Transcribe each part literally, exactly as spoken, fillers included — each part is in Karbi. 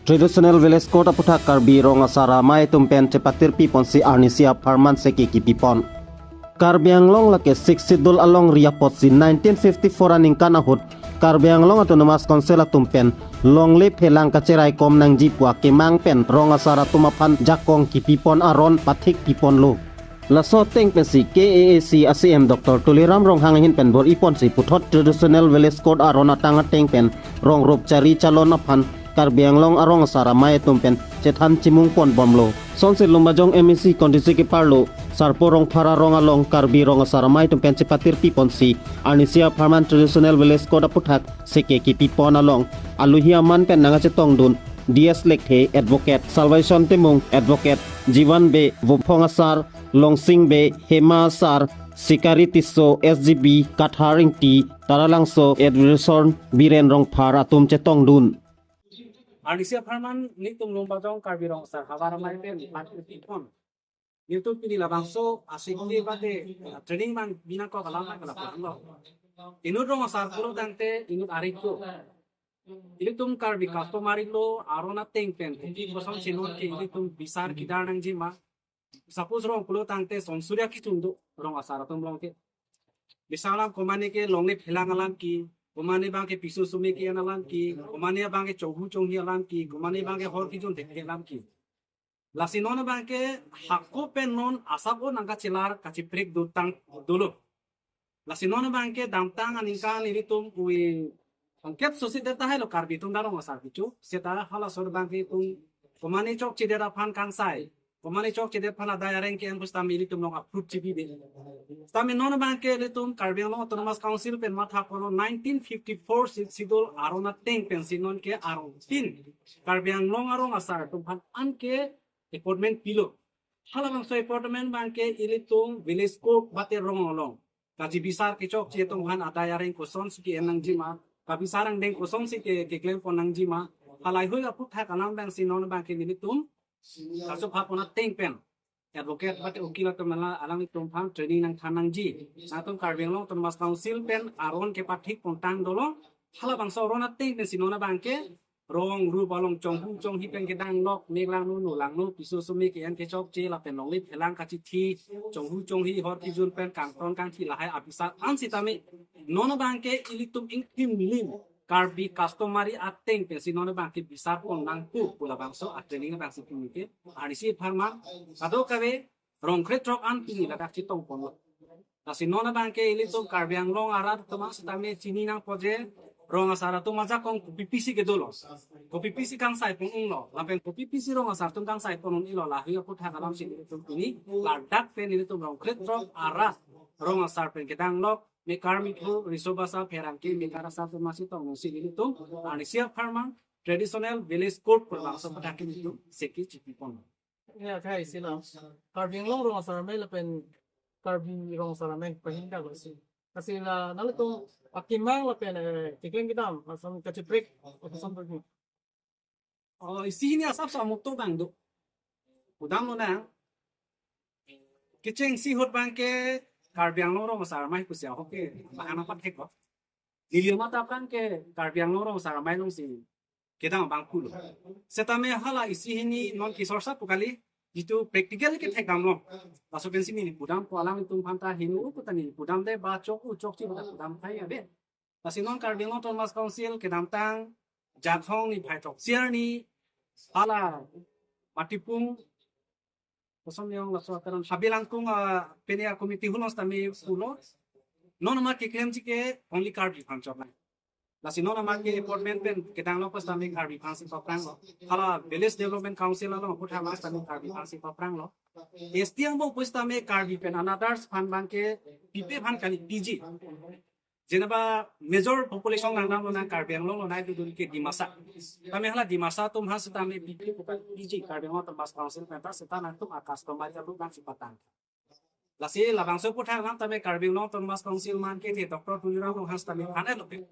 Traditional Village Court aputhak Karbi Rong Asar Amei atum pen chepatirpi ponsi arnisi apharman seke kipipon. Karbi Anglong lake Sixth Schedule alongri apotsi nineteen fifty-four aningkan ahut Karbi Anglong Autonomous Council atum pen longle phelang kacheraikom nangji pu akemang pen rong asar atum aphan jakong kipipon aron pathik piponlo. Laso ateng pensi K A A C a C M Doctor Tuliram Ronghang ahin pen bor-iponsi puthot Traditional Village Court aron atang ateng pen rong rup chari chalon aphan Karbi Anglong arong asar amei atum pen chethan chimungpon bomlo. Sonsi Lumbajong M A C constituency keparlo Sarpo Rongphar arong along Karbi Rong Asar Amei atum pen chepatirpi ponsi arnisi apharman Traditional Village Court aputhak seke kipipon along aluhi aman pen nangkachetongdun D S Lekthe, Advocate, Salvation Timung, Advocate, Jiwan Bey, Vophong Asar, Longsing Bey, Hema Asar, Sikari Tisso, S G B, Kathar Ingti, Taralangso, Edwardson, Biren Rongphar atum chetongdun. Arnisi apharman nelitum Lumbajong Karbi Rong Asar Havar Amei pen patirpi pon. Nelitum pini labangso asik ke bate, uh, training abang binong kok alam abang kalap lo. Inut rong asar pulo tangte inut arik lo. Ilitum Karbi customary law aron ateng pen kopi kosonsi non ke ilitum bisar kidar nangjima. Suppose rong pulo tangte sonsurya kechung do rong asar atum along ke. Bisar alam komane ke longle phelang alam ke, komane abang ke piso sumi ke-en alam ke, komane abang ke chonghu chonghi alam ke, komane abang ke hor kejun thekthe alam ke. Lasi non abang ke hako pen non asap o nangkachelar kacheprek dotang dolo. Lasi non abang ke damtang aningkan ilitum ui ongkep sosi det tahai lo Karbi atum ta rong asar kecho. Seta halaso abang ke itum komane chokchedet aphan kangsai, komane chokchedet aphan adai areng ke-en pusitame ilitum long approve chibi de. Sitame non abang ke ilitum Karbi Anglong Autonomous Council pen matha polo nineteen fifty-four Sixth Schedule aron ateng pensi non ke arong tin Karbi Anglong arong asar atum aphan an ke appointment pilo. Halabangso appointment abang ke ilitum village court bate rong along kachi bisar kechokche atum aphan adai areng kosonsi ke-en nangjima, kabisar angdeng kosonsi ke keklem pon nangjima, halahei aputhak alam abangsi non abang ke nelitum kaso pha pon ateng pen advocate bate ukil atum ala- alanglitum aphan training nangthan nangji. Nangtum Karbi Anglong Autonomous Council pen aron kepathik pontang dolo. Halabangso aron ateng pensi non abang ke rong rup along chonghu chonghi pen kedang lok, mek langno, no langno, piso sumi ke-en kechokche lapen longle phelang kachethi, chonghu chonghi hor kejun pen kangton kangthi lahai abisar an sitame non abang ke ilitum ingtim lim Karbi customary ateng pensi non abang ke bisar pon nangpo pu labangso atraining abangsi pini ke arnisi apharman kadokave rong krethrok an pini ladak chetong ponlo. Lasi non abang ke ilitum Karbi Anglong arat atum sitame chini nangpo je rong asar atum ajakong kopipisi kedolo, kopipisi kangsai pon-onglo, lapen kopipisi rong asar atum kangsai pon-ong-ilo, lahei aputhak alamsi ilitum pini ladak pen ilitum rong krethrok arat rong asar pen kedang lok, mekar mithu, riso basa, pherangke, mekar asar atum si tong si ilitum arnisi apharman Traditional Village Court pu labangso aputhak ke ilitum seke chipipon. Ya, kai sila. Karbi Anglong Rong Asar Amei lapen Karbi Rong Asar Amei pahin ta gosi. Kasi la nangtum akemang lapen, eh, keklem kedam, lason kacheprek, lason pergi. Oh, isi hini asap sa mukto abang do. Pudamlo nang. Kechengsi ahut abang ke Karbi Anglong Rong Asar Amei pusi ahok ke bahana pathek ko. Neli matha abang ke Karbi Anglong Rong Asar Amei alongsi kedam abang pulo. Sitame hala isi hini non kisor sa pu kali, jitu practical ke thekdamlo. Laso pensi neli pudampo, alanglitum aphan ta hingno pu ta neli pudamde, ba chok u chokche pu ta pudam thai ave. Lasi non Karbi Anglong Autonomous Council kedamtang Jakhong niphai throksi arni hala Matipung, koson yong laso akaran Habe Langkung, ah, pini a committee hulong sitame pulo. Non amat keklemji ke only Karbi aphan choklang. Lasi non amat ke appointment pen kedang lo pusitame Karbi aphansi papranglo. Hala Village Development Council along aputhak lo sitame Karbi aphansi papranglo. S T angbong pusitame Karbi pen an others aphan abang ke pipe aphan kali P G. Jeneba major population nangdamlo nang Karbi Anglong along nai dudun ke Dimasa. Tame hala Dimasa atum aphan sitame pipe pu kali P G Karbi Anglong Autonomous Council pen ta seta nangtum a customary law abangsi patang. Lasi labangso aputhak nang tame Karbi Anglong Autonomous Council man ke the Doctor Tuliram Ronghang sitame phan-et lo ke.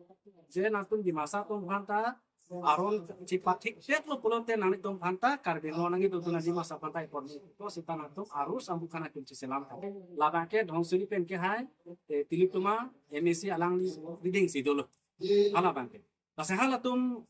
Je nangtum Dimasa atum aphan ta aron chepathik peklo pulote nanglitum aphan ta Karbi Anglong nangji dudun Dimasa aphan ta ipon. To seta nangtum arus ambu khana tum cheselam ta. Labang ke Dhonsiri pen ke hai, eh, Tilip Tuma M A C alangli leading si dolo. Hala abang ke. Lasi halatum,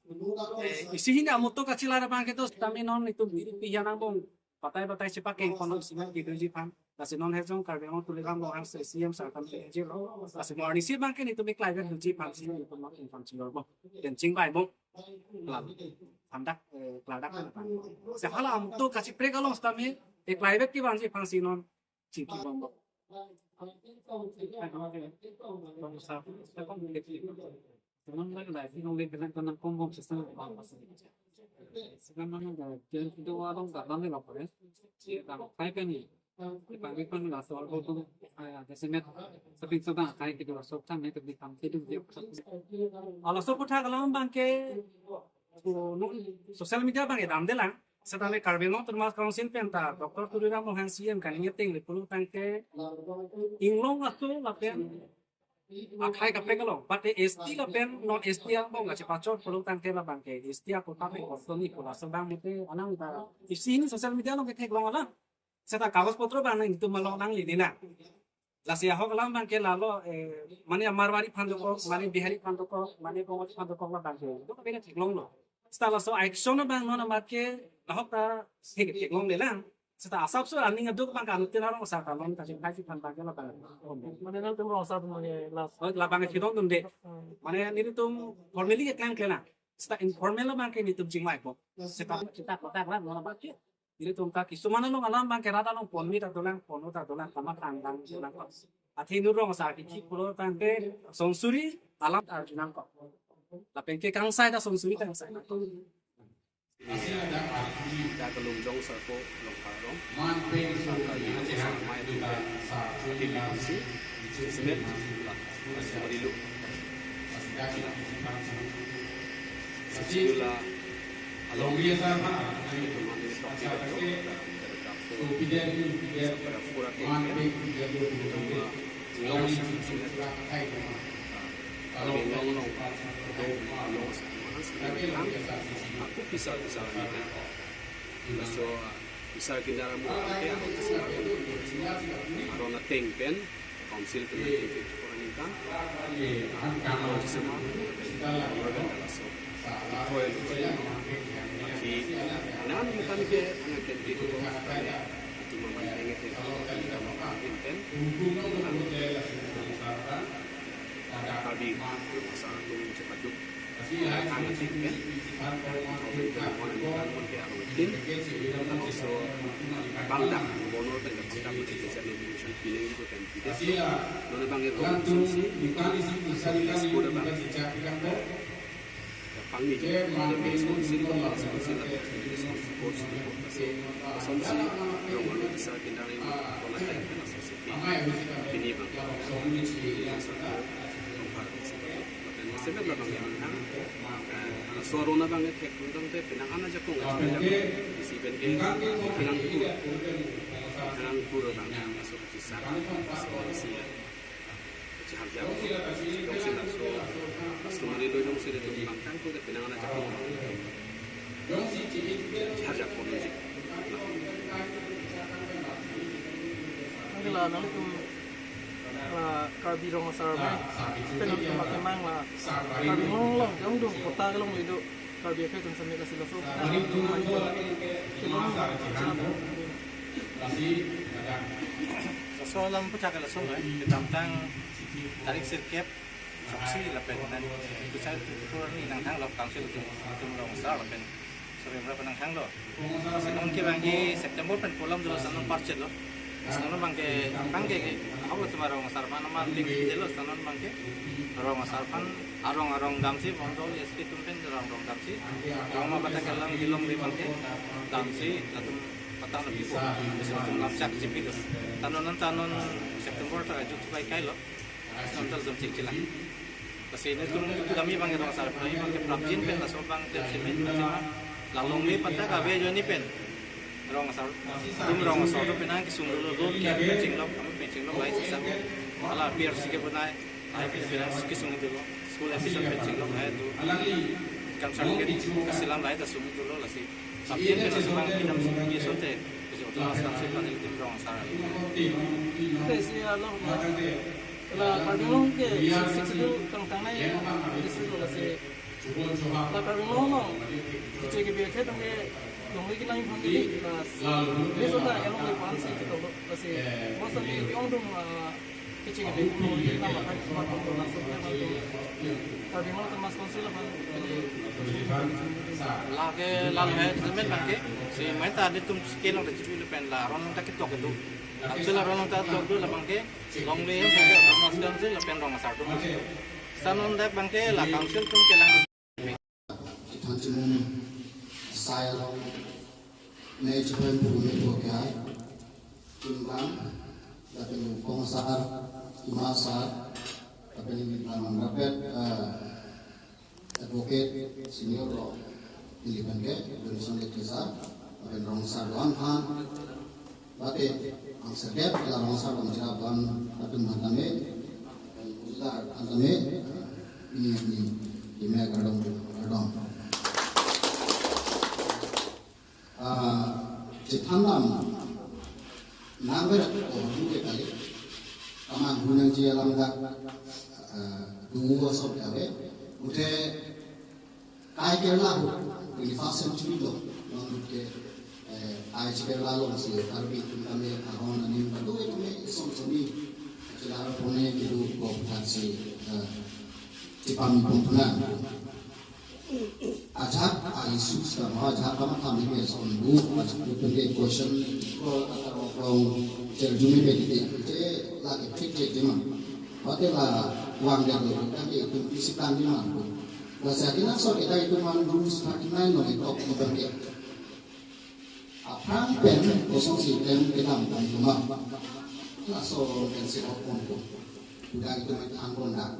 eh, isi hini amutuk kachelar abang ke to sitame non itum diri pihan angbong batai batai chepakeng kono isimen kedoji aphan. Lasi non hejong Karbi Anglong Tuliram Ronghang C E M sir kami jelo. Lasi morning si abang ke itum ke climate doji aphan si itum non information yorbo. Pen chingvaibo. Klar. Thandak, eh, klardak kan abang. Lasi hala amutuk kacheprek along sitame, eh, climate kevangji aphan si non chingki bombo. Teman lagi lagi nunggu bilang tentang kombong sistem apa sih? Sekarang mana ada dia itu orang tak tahu apa ya? Dia tak kayak ni. Kami pun nggak soal itu, ah, ada semet, tapi coba kayak gitu, sok kan itu di kampung itu dia. Kalau sok putar kalau abang ke, oh, non social media abang ya damdelang. Setame Karbi Anglong Autonomous Council pen ta Doctor Tuliram Ronghang C E M kaningje ting le pulo tangte inglong aso lapen akhai kaprek along, bate S T lapen non S T angbong kachepachor pulo tangte labang ke S T akota pen kosoni pu laso abang mete alang ta isi hini social media along ketheklong alang. Seta kagos potro abang nangtum malong nangli nina. Lasi ahok alam abang ke lalo, eh, mane Marwari aphan dokok, mane Bihari aphan dokok, mane Bengali aphan dokok labang ke. Itu kan beda theklonglo. Seta laso action abang non amat ke lahok ta thek theklonglelang. Seta asapso aning aduk abang ke anuttin arong seta non kachingkai si aphan abang ke labang. Mane nangtum rong asap mane last. Oh, labang ke chidon dunde. Hmm. Mane nelitum formally keklem klelang. Seta informal abang ke nelitum chingvaipo. Seta kita kota abang non amat ke. Nelitum ta kisuman along alam abang ke rat along ponmi ta dolang, ponlo ta dolang, kamatha dang dolang. Athe inut rong asar kithi pulo tangte sonsuri alam arjunangkok. Lapen ke kangsai ta sonsuri ta kangsai. Dak kelungjong sarpo Longpar rong. Dak kelungjong sarpo mai dak T P C. Semet. Lasi mari lu. Sachila along ri asar ma, teman ini topi betul. Pada pura ke, long, long, long, aku bisa, bisa ni kan. So, bisa kita ramu ke, aku bisa. Arona teng pen. Council pen nineteen fifty-four aningkan. Arong Jisema, Honorable Dalaso, Royal Hotel. Di, anan bukan ke, anak kan di, itu memang pengen itu, kita mau kawin kan. Kami masa aku cepat duk. Ang ating pen, two thousand twenty-one ang bukan pun ke arong tin. Tapi so, bangdak, bonor pen, bangdak, pen, desa ni, mission piling itu pen, tidak. Non abang itu, asonsi, asonsi, sekolah abang. Pangni, asonsi, asonsi, asonsi, asonsi, asonsi, asonsi, asonsi, asonsi, Semet labang ke menang, eh, so arona abang ke thek tangte penang ana jakong, ana jakong. Isi pen ke thanang kur, thanang kur abang, so kachisa, so isi ya. Kachihar jak, jongsi laso, laso mari lo jongsi le tu bang tang kur ke penang ana jakong. Kachihar jak pon jik. Ang kila nang tum la Karbi Rong Asar Amei. Pen nangtum akemang la Karbi Anglong along, jong dung kota along le do. Karbi akhei atum sami kasi laso. Nangtum mai do. Pen nangtum mai do. Laso alam puchak laso, eh, kedamtang tarik sirkep, soksi lapen nan, kusai tukur ni nangthang lo, council atum, atum Rong Asar lapen Sorry, berapa nangthang lo? Senon ke abang ke September pen pulo dolo, senon parchet lo. Senon abang ke, abang ke, ke, ako tuma Rong Asar aphan amar pik delo, senon abang ke Rong Asar aphan, arong arong damsi, bondol S P atum pen arong arong damsi. Rong ma bata kelang dilong di abang ke, damsi, latum patang lebih po. Senon atum lamchak jipi lo. Tanon tanon September ta ajut tukai kai lo. Senon ta jom chingchila. Kasi nelitum kami abang ke Rong Asar, kami abang ke prapjin pen laso abang tem semen, semen. Lalong le patta kabe joni pen. Rong Asar, atum Rong Asar atum penang kesung dolo, lo ke pen chinglok, kami pen chinglok lahai sisa. Ala P R C ke punai, lahai pen penang kesung dolo. School admission pen chinglok lahai tu. Income certificate kasilam lahai ta sung dolo lasi. Prapjin pen laso abang pinam sung ye sonte. Kasi otomatis langsung panel tim Rong Asar. Te si alo. La Karbi Anglong ke sixth schedule tangtang nai, district lo lasi La Karbi Anglong along keche kebe akhei tangte longle kelang aphan ke, la, besona along le pan si ketok lo, lasi, bos tangte ke-ongdung, ah, keche kebe longle kelang aphan, aphan, aphan, laso ke aphan ke, Karbi Anglong Autonomous Council aphan ke, lake lalo he, semen abang ke, si main ta netum skill along ta chipi le pen la aron ta ketok do. Actually aron ta ketok do, labang ke longle hem, Autonomous Council lapen rong asar do. Sanon dak abang ke la council atum kelang. Kethan chimum asai along ne chipon pu ne pu kya. Tunbang, lapen Kong Sar, Hima Sar, lapen Bang Rapet, eh, Advocate Senior Law, Philip Anke, Johnson Lecturer Sar, lapen Rong Sar Don Han, lapen Ang Sergep, la Rong Sar Don Chira Don, lapen Mantame, lapen Ular Mantame, ini, ini, ini Gardong, Gardong. Ah, chethan lam nang berak ko hu ke kali. Kaman hu nangji alam dak, ah, dungu asok kave. Uthe kai Kerala hu, twenty-first century lo, non ke, eh, kai Kerala lo si Karbi atum kami aron aning padu kami som somi. Kelar pone kedo ko phat si, eh, tipami pon puna. Ajak a-issues kama, ajak kamathame ke son bu, ajak bu pen ke question ko atar rong cherjume ke di, je lake phik je di ma. Pate la wang de do, kan ke itum isi tang di ma. Lasi akin aso kita itum man rules thirty-nine lo itok itum ke. Aphrang pen kosonsi tem kedam tang itum ma. Laso pen si ok pon ko. Udah itum thang pon dak.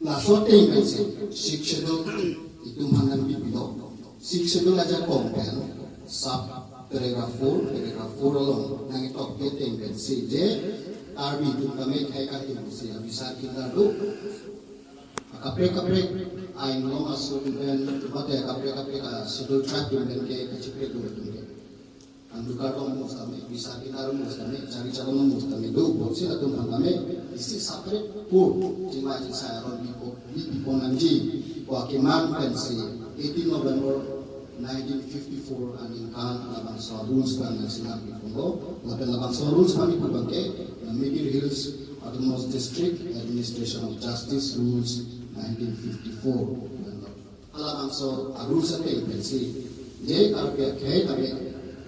Laso ateng pensi, Sixth Schedule itum aphan nangpipilo. Sixth Schedule ajakong pen, sub paragraph four, paragraph four along nangketok ke ateng pensi je Karbi atum kame khai kangtum si abisar kilar do. Kaprek kaprek ain along aso atum pen, mate kaprek kaprek a-Schedule Tribe atum pen ke kachiprek do atum ke. Ang dukar tong mus kami, bisa kita rumus kami, cari calon mus kami do, buat sila tum kami, isi separate pur, cima cisa aron bipo, bipo nangji, ko akiman pensi, eighteen November nineteen fifty-four aningkan labangso rules kan nangsinam bipo lo, lapen labangso rules kami pu bangke, Middle Hills Autonomous District Administration of Justice Rules nineteen fifty-four. Halabangso a-rules ateng pensi. Je Karbi akhei kami,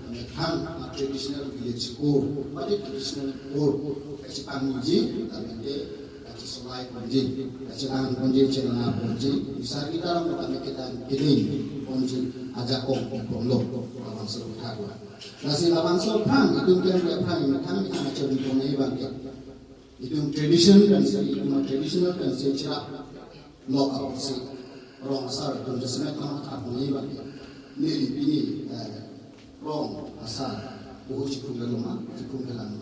kami thang a-traditional village code, mate traditional code, kachipangji, kami ke kachisolai ponji, kachilang ponji, chilana ponji, bisa kita ram kami kita kiling ponji, ajakong pon lo, halabangso thak lo. Lasi halabangso aphrang, itum ke aphrang, thang, thang, thang, chom pon bangke. Itum tradition pensi, itum traditional pensi cherap lok apotsi rong asar itum jasemet tang thap ni bang. Neli pini, eh, rong asar buhu chikhum ke loma, chikhum ke lang.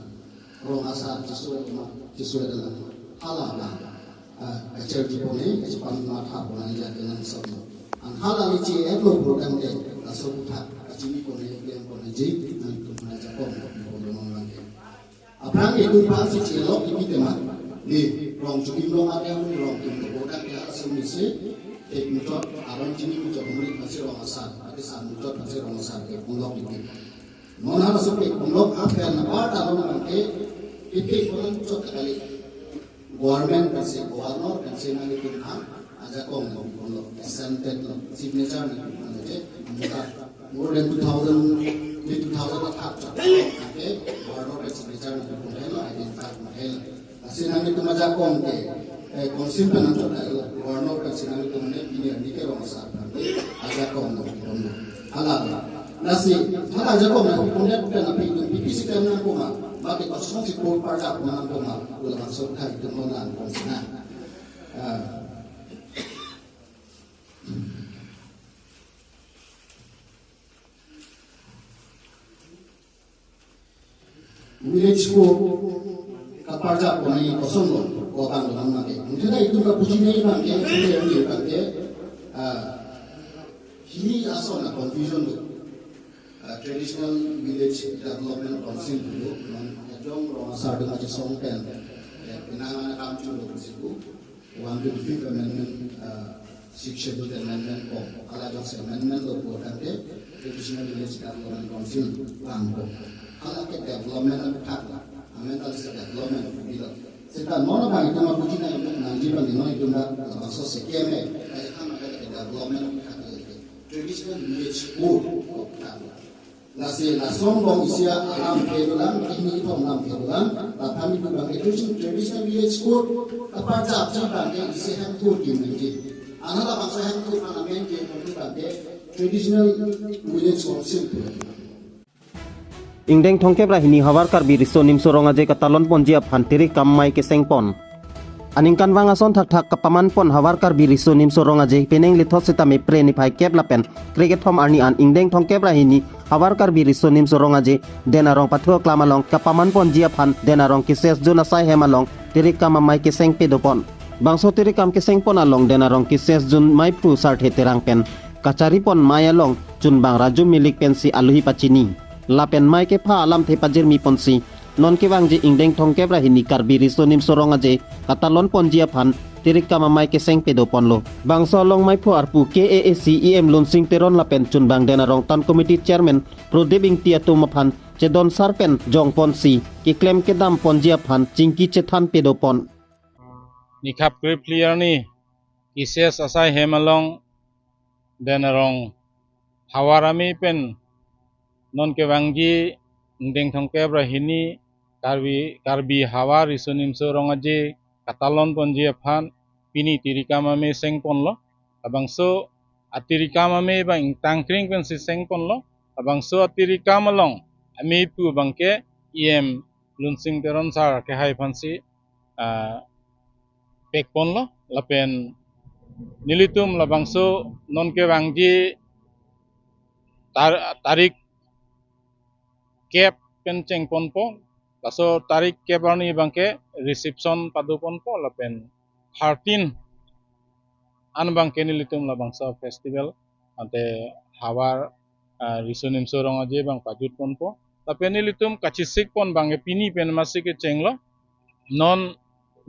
Rong asar chisu loma, chisu ke lang. Hala la, eh, kacher di pone, kachipan ma thap pone ja ke lang sob. An hala ni chi ek lo program ke, laso thap, kachini pone, yang pone ji, nang itum na jakong, pone loma bang. Aphrang itum aphan si chilok ipi tema. Di rong chukim rong atem rong kim to bodak ya sumisi. Tek muchot aron chini muchot humri pasi rong asar. Ati san muchot pasi rong asar ke ponlok ipi. Non halaso ke ponlok akhir na bar talon bangke ipi konan muchot kali. Government pensi, governor pensi nangitum ha, ajakong nangpipon lo, assented lo, signature nangpipon lo, je, amuta, more than two thousand, di two thousand athak chok, okay, governor pen signature nangpipon lo, identify pon lo. Lasi nangitum ajakong ke, eh, council pen nangchot lo, governor pensi nangitum ne, ini, ini ke rong asar, ajakong nangpipon lo. Hala, lasi, hala ajakong nangpipon lo, pen api itum, P P C pen nangpoma, bagi kosonsi pur parda pon nangpoma, labangso thai itum lo nangpon sina. Ah. Village ko kaparja ko nai koson lo, ko bang lo nang ke. Mungkin itu ka puji nai bang ke, ini yang dia bang ke. Ah. Hini ason na confusion lo. Ah, Traditional Village Development Council dulu, non, jong rong asar dengan jesong pen. Ya, pinangan kam chulo ke situ. One twenty-fifth Amendment, ah, Sixth Schedule Amendment ko, hala jongsi amendment lo pu tangte, Traditional Village Development Council vangpo. Hala ke development aphuthak lo, amendment hala si development aphi lo. Seta non abang itum apuji nangji abang non itum dak, labangso sekeme, kaisa ma ke development aphuthak lo ke. Traditional Village Code ko aphuthak lo. Lasi lason bong isi alamthe dolang, kini ithom lamthe dolang, laphan itum abang ke tradition-, Traditional Village Code, kaparjap ji abang ke isi hemthu kim nangji. Anha labangso hemthu aphan amen ke itum abang ke Traditional Village Council pu. Ingdeng thomkep ra hini Havar Karbi Riso Nimso Rong Aje katalon ponji aphan tirikam amei keseng pon. Aningkanvang ason thakthak kapaman pon Havar Karbi Riso Nimso Rong Aje penang lethot sitame Phre niphai kep lapen krekethom arni an ingdeng thomkep ra hini Havar Karbi Riso Nimso Rong Aje Den Arong pathu aklam along kapaman ponji aphan Den Arong Kises Jun asai hem along tirikam amei keseng pedo pon. Bangso tirikam keseng pon along Den Arong Kises Jun meiphu Sarthe Terang pen kachari pon amei along chunbang Raju Milik pensi aluhi pachini. Lapen amei kepha alamthe pajirmi ponsi non kevangji ingdeng thomkep ra hini Karbi Riso Nimso Rong Aje katalon ponji aphan tirikam amei keseng pedo ponlo. Bangso along meiphu arpu K A A C E M Lunsing Teron lapen chunbang Den Arong Town Committee Chairman Prodip Ingti atum aphan chedon sar pen jong ponsi keklem kedam ponji aphan chingki chethan pedo pon. Nikhap krephli arni Kises asai hem along Den Arong Havar amei pen non kevangji ingdeng thomkep ra hini Karbi, Karbi Havar Riso Nimso Rong Aje katalon ponji aphan pini tirikam amei seng ponlo. Labangso atirikam amei abang ingtangkring pensi seng ponlo. Labangso atirikam along ameiphu abang ke E M Lunsing Teron sar kehai aphansi, ah, pek ponlo. Lapen nelitum labangso non kevangji tar-, tarik kep pen cheng ponpo. Laso tarik kep arni abang ke reception pado ponpo lapen thirteen an abang ke nelitum labangso festival ante Havar, ah, Riso Nimso Rong Aje abang pajut ponpo. Lapen nelitum kachesik pon abang ke pini pen masi kechenglo. Non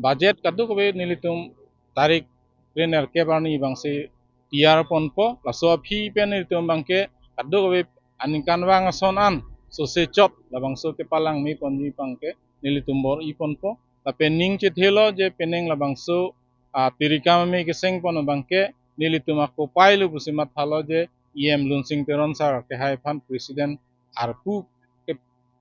budget kadokave nelitum tarik krenerkep arni abangsi tiyar ponpo. Laso aphi pen nelitum abang ke kadokave aningkanvang ason an sose chot labangso kepalangme ponji abang ke nelitum bor-i ponpo. Lapen ning chethelo je penang labangso, ah, tirikam amei keseng pon abang ke nelitum akopai lo pusi mathalo je E M Lunsing Teron sar kehai aphan President arpu ke,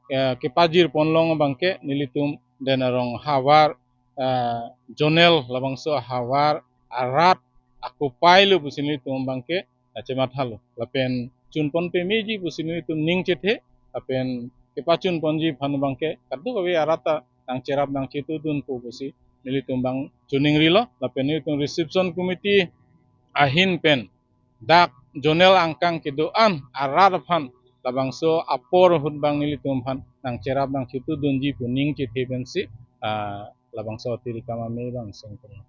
eh, kepajir ponlong abang ke nelitum Den Arong Havar, eh, zonal labangso Havar arat akopai lo pusi nelitum abang ke, eh, chemathalo. Lapen chun pon pemeji pusi nelitum ning chethe, lapen kepachun ponji aphan abang ke kadokave arat ta nangcherap nangchetudunpo pusi nelitum abang choningrilo. Lapen nelitum reception committee ahin pen dak zonal angkang kedo-an arat aphan labangso apor ahut abang nelitum aphan nangcherap nangchetudunji pu ning chethe pensi, ah, labangso tirikam amei abang seng ponlo.